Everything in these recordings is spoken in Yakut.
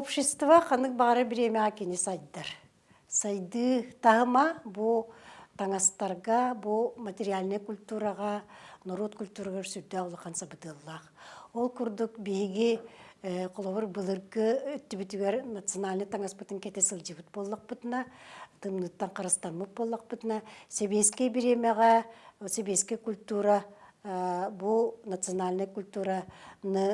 Общество ханнык баҕарар бириэмэҕэ кини сайдар. Сайдыы таһыма бу таҥастарга, бу материальнай культураҕа, норуот культурагар сүрдээх улахан сабыдыаллаах. Ол курдук биһиги холобур былыргы өттүбүтүгэр национальнай таҥаспытын кэтэ сылдьыбыт буоллахпытына, тымныыттан харыстаммыт буоллахпытына, сэбиэскэй бириэмэҕэ сэбиэскэй культура бу национальнай культураны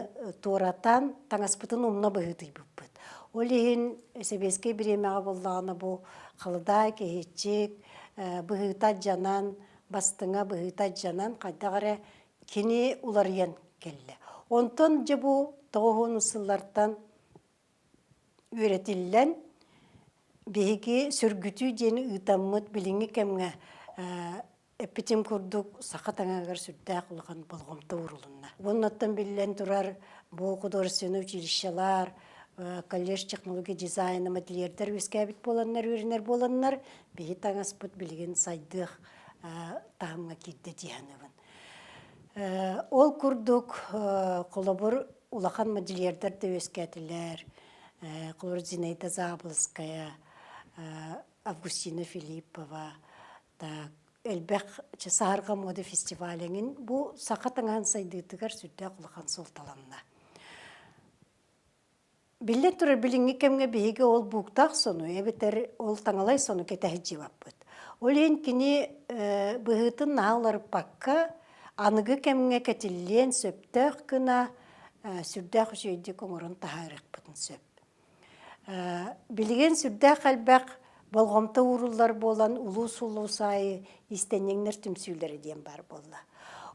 туоратан таҥаспытын умна быһыытыйбыппыт. Ол иһин сэбиэскэй бириэмэҕэ буоллаҕына бу халадаай, киһиччик быһыыта алдьанан, бастыҥа быһыыта алдьанан хайдах эрэ кини уларыйан кэллэ. Онтон дьэ бу 90 сыллартан үөрэтиллэн биһиги сөргүтүү диэни ыытаммыт билиҥҥи кэмҥэ эппитим курдук саха таҥаһыгар сүрдээх улахан болҕомто уурулунна. Уоннаттан биллэн турар бу художественнай училищелар, колледж технология дизайна, модельердэр үөскээбит буоланнар, үөрэнэр буоланнар, биһи таҥаспыт билигин сайдыах таһымҥа киирдэ дии саныыбын. Ол курдук, холобур, улахан модельердар да үөскээтилэр. Холобур, Зинаида Заболоцкая, Августина Филиппова, Так, элбэх Саһарҕа мода фестиваль эҥин бу саха таҥаһын сайдыытыгар сүрдээх улахан суолталанна. Биллэн турар, билиҥҥи кэмҥэ биһиги ол бууктаах сону эбэтэр ол таҥалай сону кэтэһэ Ол иһин кини быһыытын наһаа уларыппакка, аныгы кэмҥэ кэтиллиэн сөптөөх гына сүрдээх үчүгэйдик оҥорон таһаарыахпытын сөп. Билигин сүрдээх элбэх болҕомто ууруллар буолан улуус-улуус аайы иистэнньэҥнэр түмсүүлэрэ диэн баар буолла.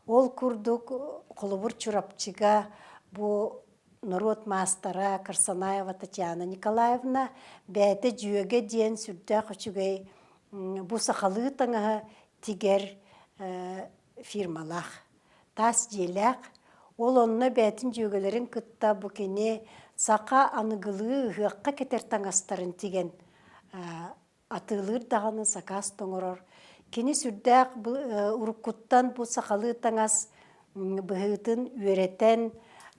Ол курдук, холобур, Чурапчыга бу норуот маастара Карсанаева Татьяна Николаевна бэйэтэ Дьүөгэ диэн сүрдээх үчүгэй бу сахалыы таҥаһы тигэр фирмалаах. Таас дьиэлээх, ол онно бэйэтин дьүөгэлэрин кытта бу кини саха аныгылыы ыһыахха кэтэр таҥастарын тигэн атыылыыр даҕаны сакаас тоҥорор. Кини сүрдээх уруккуттан бу сахалыы таҥас быһыытын үөрэтэн,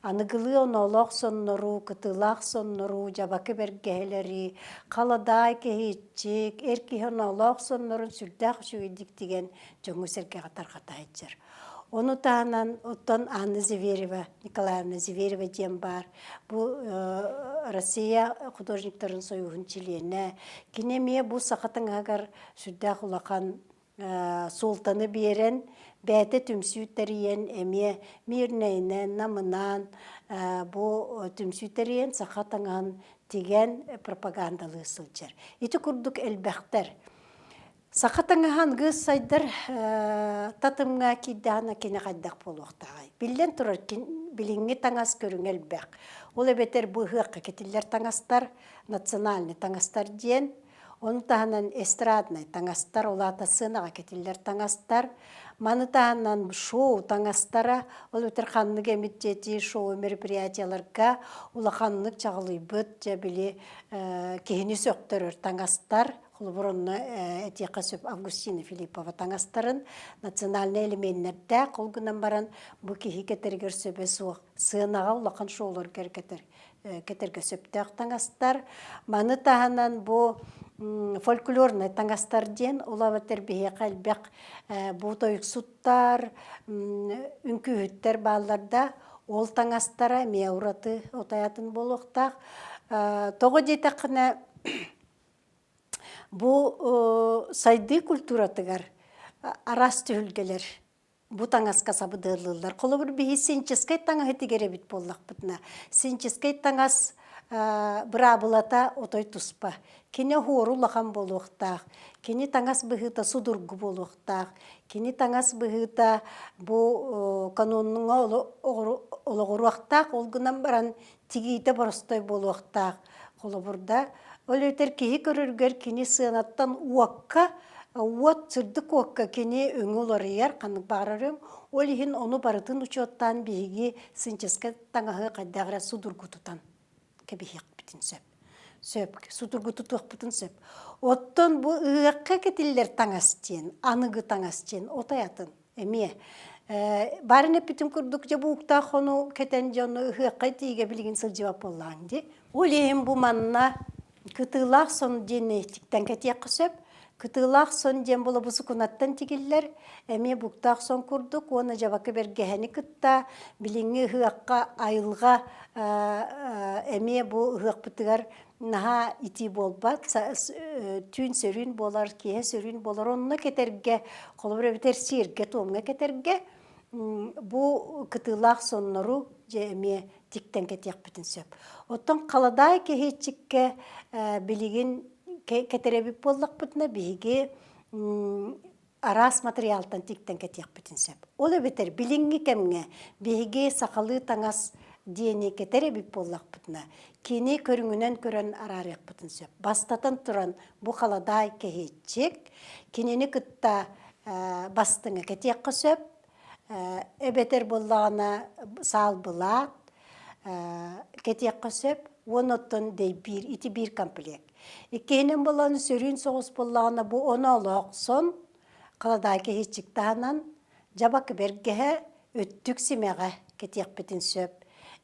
аныгылыы оноолоох соннору, кытыылаах соннору, дьабакы бэргэһэлэри, халадаай кэһиэччик, эр киһи оноолоох соннорун сүрдээх үчүгэйдик тигэн дьоҥҥо-сэргэҕэ тарҕата сылдьар. Ону таһынан оттон Анна Зверева, Николаевна Зверева диэн баар. Бу Россия художниктарын союһун чилиэнэ. Кини эмиэ бу саха таҥаһыгар сүрдээх улахан суолтаны биэрэн, бэйэтэ түмсүү тэрийэн эмиэ Мирнэйинэн, Намынан бу түмсүү тэрийэн саха таҥаһын тигэн пропагандалыы сылдьар. Ити курдук элбэхтэр. Саха таҥаһа аныгы сайдар татымҥа киирдэҕинэ кини хайдах буолуохтааҕый? Биллэн турар, билиҥҥи таҥас көрүҥэ элбэх. Ол эбэтэр бу ыһыахха кэтиллэр таҥастар национальный таҥастар диэн, ону таһынан эстраднай таҥастар, ол аата сыанаҕа кэтиллэр таҥастар, маны таһынан шоу таҥастара, ол эбэтэр ханнык эмит дьиэтии шоу мероприятиеларга улаханнык чаҕылыйбыт, дьэ били киһини сөхтөрөр таҥастар, Холобур, онно этиэххэ сөп Августина Филиппова таҥастарын национальнай элеменнэрдээх, ол гынан баран бу киһи кэтэригэр сөбө суох сыанаҕа улахан шоуларга кэтэр кэтэргэ сөптөөх таҥастар. Маны таһынан бу фольклорнай таҥастар диэн ол эбэтэр биһиэхэ элбэх бу тойуксуттар, үҥкүүһүттэр бааллар да, ол таҥастара эмиэ ураты отайатын буолуохтаах. Тоҕо диэтэххинэ Бу сайдыы культуратыгар араас түһүлгэлэр бу таҥаска сабыдыаллыыллар. Холобур, биһи синческэй таҥаһы тигэр эбит буоллахпытына, синческэй таҥас быраабылата отой туспа. Кини оһуору улахан буолуохтаах, кини таҥас быһыыта судургу буолуохтаах, кини таҥас быһыыта бу канонҥа олоҕуруохтаах, ол гынан баран тигиитэ боростой буолуохтаах. Холобурда, ол эбэтэр киһи көрөргөр кини сыанаттан уокка, уот сырдык уокка кини өҥө уларыйар, ханнык баҕарар өҥ. Ол иһин ону барытын учуоттаан биһиги синческэ таҥаһы хайдах эрэ судургутутан кэбиһиэхпитин сөп. Сөп, судургутутуохпутун сөп. Оттон бу ыһыахха кэтиллэр таҥас диэн, аныгы таҥас диэн отой атын. Эмиэ баарын эппитим курдук дьэ бууктаах хону кэтэн дьону ыһыахха тиигэ билигин сылдьыбат буоллаҕыҥ дии. Ол иһин бу манна кытыылаах сон диэни тиктэн кэтиэххэ сөп. Кытыылаах сон диэн була бу сукунаттан тигиллэр, эмиэ буктаах сон курдук уонна дьабакы бэргэһэни кытта билиҥҥи ыһыахха айылҕа эмиэ бу ыһыахпытыгар наһаа итии буолбат, түүн сөрүүн буолар, киэһэ сөрүүн буолар. Онно кэтэргэ, холобур эбэтэр сиэргэ-туомҥа кэтэргэ бу кытыылаах соннору дьэ эмиэ тиктэн кэтиэхпитин сөп. Оттон халадаай кэһиэччиккэ билигин кэтэрэбит буоллахпытына биһиги араас материалтан тиктэн кэтиэхпитин сөп. Ол эбэтэр билиҥҥи кэмҥэ биһиги сахалыы таҥас диэни кэтэр эбит буоллахпытына, кини көрүҥүнэн көрөн араарыахпытын сөп. Бастатан туран, бу халадаай кэһиэччик, кинини кытта бастыҥа кэтиэххэ сөп, эбэтэр буоллаҕына саалбылаат кэтиэххэ сөп уонна оттон дэйбиир ити биир комплект. Иккиһинэн буоллаҕына сөрүүн соҕус буоллаҕына бу оноолоох сон халадаайка иһиччик таһынан дьабак бэргэһэ өттүк симэҕэ кэтиэхпитин сөп.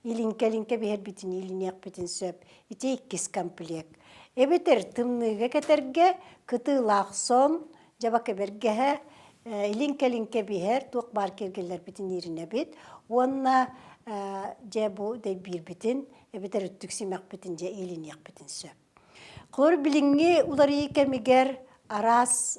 Илиҥкэ-илиҥкэ биһэрбитин иилиниэхпитин сөп. Ити иккис комплект. Эбэтэр тымныыга кэтэргэ кытыылаах сон дьабака бэргэһэ илин-кэлин кэбиһэр туох баар киэргэллэрбитин ииринэбит уонна дьэ бу дэйбиирбитин эбэтэр өттүк симэхпитин дьэ иилиниэхпитин сөп. Холобур билиҥҥи уларыйыы кэмигэр араас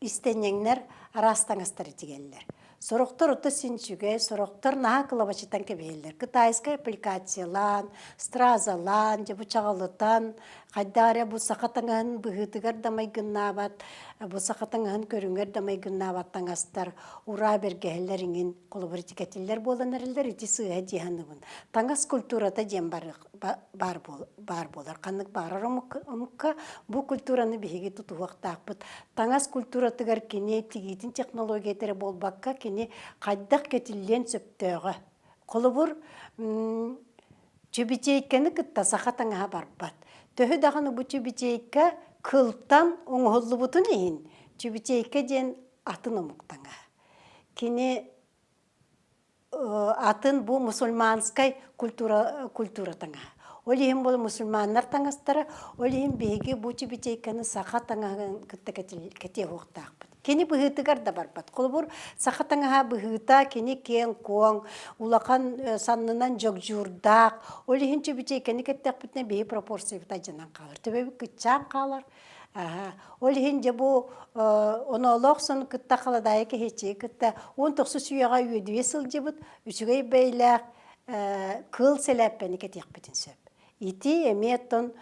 истэнньэҥнэр араас таҥастары тигэллэр. Сорохтор ото син үчүгэй, сорохтор наһаа кылабачытан кэбиһэллэр. Кытайскай аппликациялаан, стразалаан, дьэ бу чаҕылытан, хайдах эрэ бу саха таҥаһын быһыытыгар да майгыннаабат, бу саха таҥаһын көрүҥэр да майгыннаабат таҥастар ураа бэргэһэлэр иҥин холобур итикэтиллэр буолан эрэллэр ити сыыһа дии саныыбын. Таҥас культурата диэн барыах баар, баар буолар. Ханнык баарар омукка бу культураны биһиги тутуһуохтаахпыт. Таҥас культуратыгар кини тигиитин технологията эрэ буолбакка, кини хайдах кэтиллиэн сөптөөҕө. Холобур, чүбүчиэйкэни кытта саха таҥаһа барбат. Төһө даҕаны бу чүбүчиэйкэ кылтан оҥоһуллубутун иһин, чүбүчиэйкэ диэн атын омук таҥаһа. Кини атын бу мусульманскай культура культура таҥаһа. Ол иһин буола мусульманнар таҥастара, ол иһин биһиги бу тюбетейканы саха таҥаһын кытта кэтиэ уохтаахпыт. Кини быһыытыгар да барбат. Холобур, саха таҥаһа быһыыта кини киэҥ-куоҥ, улахан саннынан дьогдьуурдаах. Ол иһин тюбетейканы кэттэхпитинэ биһи пропорциябыт алдьанан хаалар. Төбөбүт кыччаан хаалар. Ол иһин дьэ бу оноолоох сону кытта халадаайы киһиччиги кытта 19 үйэҕэ үөдүйэ сылдьыбыт үчүгэй бэйлээх кыыл сэлээппэни кэтиэхпитин сөп. Ити эмиэ оттон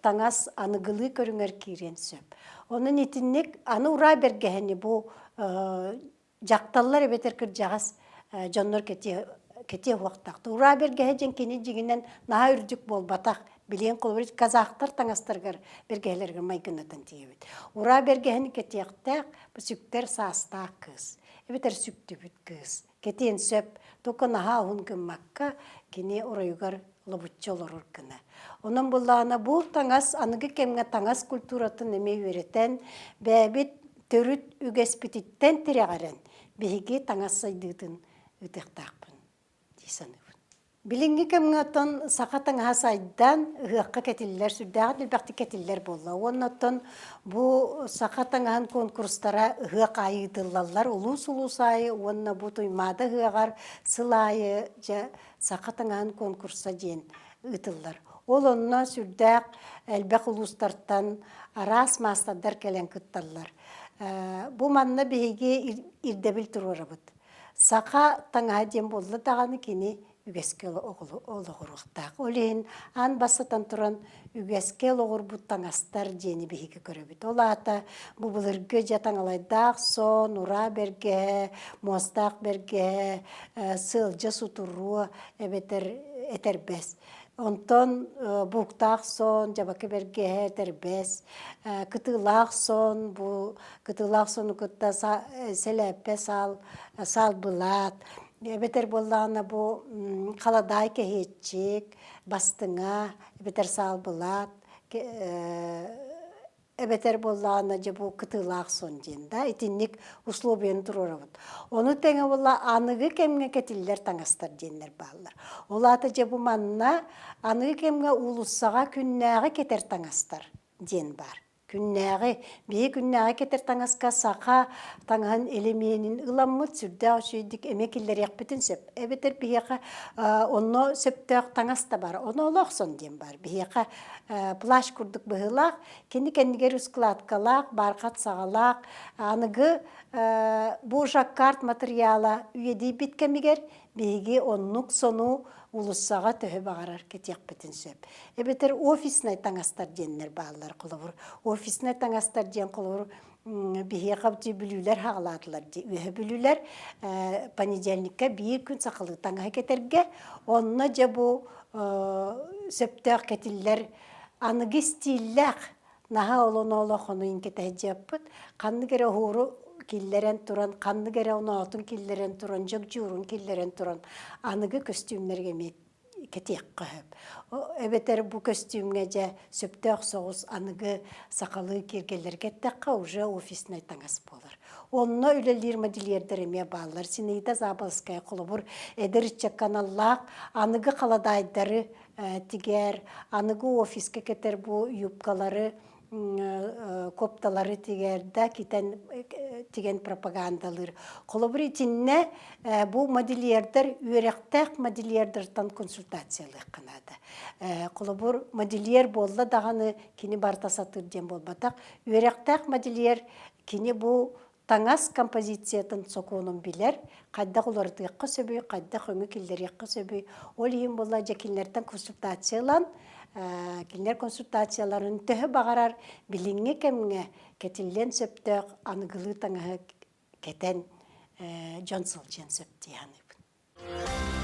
таҥас аныгылыы көрүҥэр киириэн сөп. Онон итинник аны ураа бэргэһэни бу дьахталлар эбэтэр кырдьаҕас дьоннор кэтиэ кэтиэ уохтаах. Ураа бэргэһэ диэн кини дьиҥинэн наһаа үрдүк буолбатах. Билиэн холобур казахтар таҥастарыгар бэргэһэлэригэр майгыннатан тиийэбит. Ураа бэргэһэни кэтиэхтээх бу сүктэр саастаах кыыс эбэтэр сүктүбүт кыыс кэтиэн сөп. Только наһаа уһун гыммакка кини оройугар лобуччу олорор гына. Онон буллаҕына бу таҥас аныгы кэмҥэ таҥас культуратын эмиэ үөрэтэн бэйэбит төрүт үгэспититтэн тирэҕирэн биһиги таҥас сайдыытын ыытыахтаахпын дии саныыбын. Билиҥҥи кэмҥэ оттон саха таҥаһа сайдан, ыһыахха кэтиллэр, сүрдээҕин элбэхтик кэтиллэр буолла. Уонна оттон бу саха таҥаһын конкурстара ыһыах аайы ыытыллаллар улуус-улуус аайы уонна бу Туймаада ыһыаҕар сыл аайы дьэ саха таҥаһын конкурса диэн ыытыллар. Ол онно сүрдээх элбэх улуустартан араас маастардар кэлэн кытталлар. Бу манна биһиги ирдэбил туруорабыт. Саха таҥаһа диэн буолла даҕаны кини үгэскэ олоҕуруохтаах. Ол иһин аан бастатан туран үгэскэ олоҕурбут таҥастар диэни биһиги көрөбүт. Ол аата бу былыргы дьэ таҥалайдаах сон, ураа бэргэһэ, муостаах бэргэһэ, сыалдьа сутуруо эбэтэр этэрбэс. Онтон бууктаах сон, дьабакы бэргэһэ, этэрбэс, кытыылаах сон, бу кытыылаах сону кытта сэлээппэ саал, саал былаат, эбэтэр буоллаҕына бу халадаай кэһиэччик, бастыҥа, эбэтэр саал былаат, Эбэтэр буоллаҕына дьэ бу кытыылаах сон диэн да итинник условияны туруорабыт. Ону тэҥэ буолла аныгы кэмҥэ кэтиллэр таҥастар диэннэр бааллар. Ол аата дьэ бу манна аныгы кэмҥэ уулуссаҕа күннээҕи кэтэр таҥастар диэн баар. Күннээҕи, биһи күннээҕи кэтэр таҥаска саха таҥаһын элэмиэнин ыламмыт сүрдээх үчүгэйдик эмиэ киллэриэхпитин сөп. Эбэтэр биһиэхэ онно сөптөөх таҥас да баар. Ону олохсон диэн баар. Биһиэхэ плащ курдук быһыылаах, кини кэннигэр ускладкалаах, бархат саҕалаах, аныгы бу жаккард матырыйаала үйэдийбит кэмигэр биһиги оннук сону уулуссаҕа төһө баҕарар кэтиэхпитин сөп. Эбэтэр офиснай таҥастар диэннэр бааллар холобур. Офиснай таҥастар диэн холобур биһиэхэ бүлүүлэр хаҕалаатылар дии үөһэ бүлүүлэр понедельникка биир күн сахалыы таҥаһы кэтэргэ онно дьэ бу сөптөөх кэтиллэр аныгы стиллээх наһаа олоно-олох ону кэтэһдьиэппит ханнык эрэ оһуору киллэрэн туран ханнык эрэ оноотун киллэрэн туран дьөгдьуурун киллэрэн туран аныгы көстүүмнэргэ эмиэ кэтиэххэ сөп. Эбэтэр бу көстүүмҥэ дьэ сөптөөх соҕус аныгы сахалыы киэргэллэргэ эттэххэ уже офиснай таҥас буолар. Онно үлэлиир модельердэр эмиэ бааллар. Синаида Заболоцкая холобур эдэр ыччакка аналлаах аныгы халадаайдары тигэр, аныгы офиска кэтэр бу юбкалары копталары тигэрдэ китэн тигэн пропагандалыыр. Холобур итиннэ бу модельердэр үөрэхтээх модельердартан консультациялыахха наада. Холобур модельер буолла даҕаны кини барыта сатыыр диэн буолбатах. Үөрэхтээх модельер кини бу таҥас композициятын сокуонун билэр, хайдах уларытыахха сөбүй, хайдах өҥү киллэриэххэ сөбүй. Ол иһин буолла дьэ кинилэртэн консультация ылан, кинилэр консультацияларын төһө баҕарар билиҥҥи кэмҥэ кэтиллиэн сөптөөх аныгылыы таҥаһы кэтэн дьон сылдьыан сөп дии саныыбын.